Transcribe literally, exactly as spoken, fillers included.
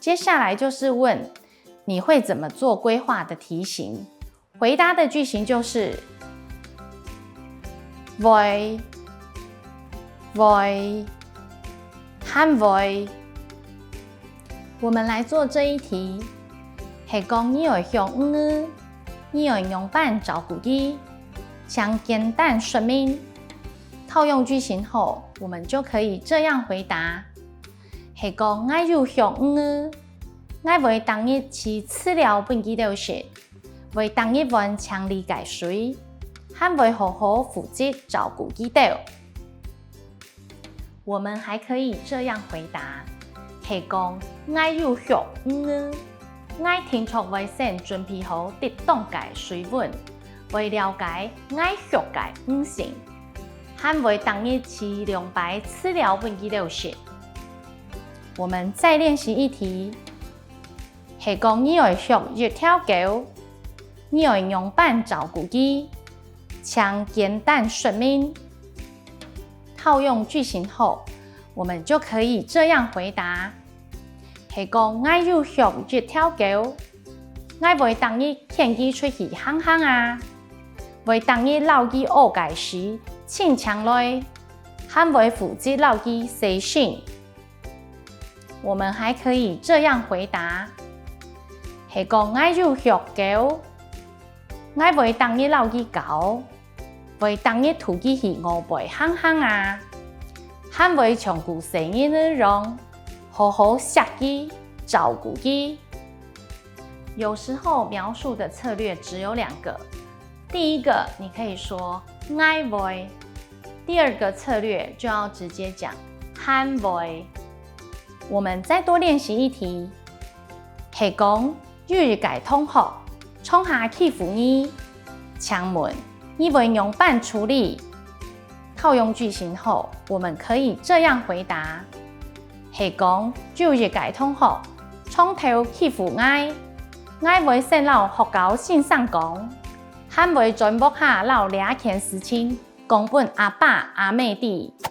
接下來就是問你會怎麼做規劃的題型。回答的句型就是會、會、還會。我們來做這一題，係講你愛畜魚，你愛仰般照顧佢？請簡單說明。套用句型後，我們就可以這樣回答：係講𠊎有畜魚，𠊎會逐日去飼料分佢兜食，會逐日換淨俐个水，還會好好負責照顧佢兜。我們還可以這樣回答：係講𠊎有畜魚，𠊎定著會先準備好適當个水溫，會了解𠊎畜个魚性，還會逐日去量擺飼料分佢兜食。我們再練習一題，係講你愛畜一條狗，你愛仰般照顧佢？請簡單說明。套用句型後，我們就可以這樣回答：係講𠊎有畜一條狗，𠊎會逐日牽佢出去行行啊，會逐日摎佢屙个屎清淨來，還會負責摎佢洗身。我們還可以這樣回答：係講𠊎有畜狗，𠊎會逐日摎佢搞，會逐日渡佢去外背行行啊，還會像顧細人仔樣，好好惜佢，照顧佢。有時候描述的策略只有兩個，第一個你可以說𠊎會，第二個策略就要直接講還會。我們再多練習一題，係講有一個同學常下欺負你，請問你會仰般處理？套用句型後，我們可以這樣回答：係講有一個同學常透欺負𠊎，𠊎會先摎學校先生講，還會轉屋下摎這件事情講分阿爸阿姆知。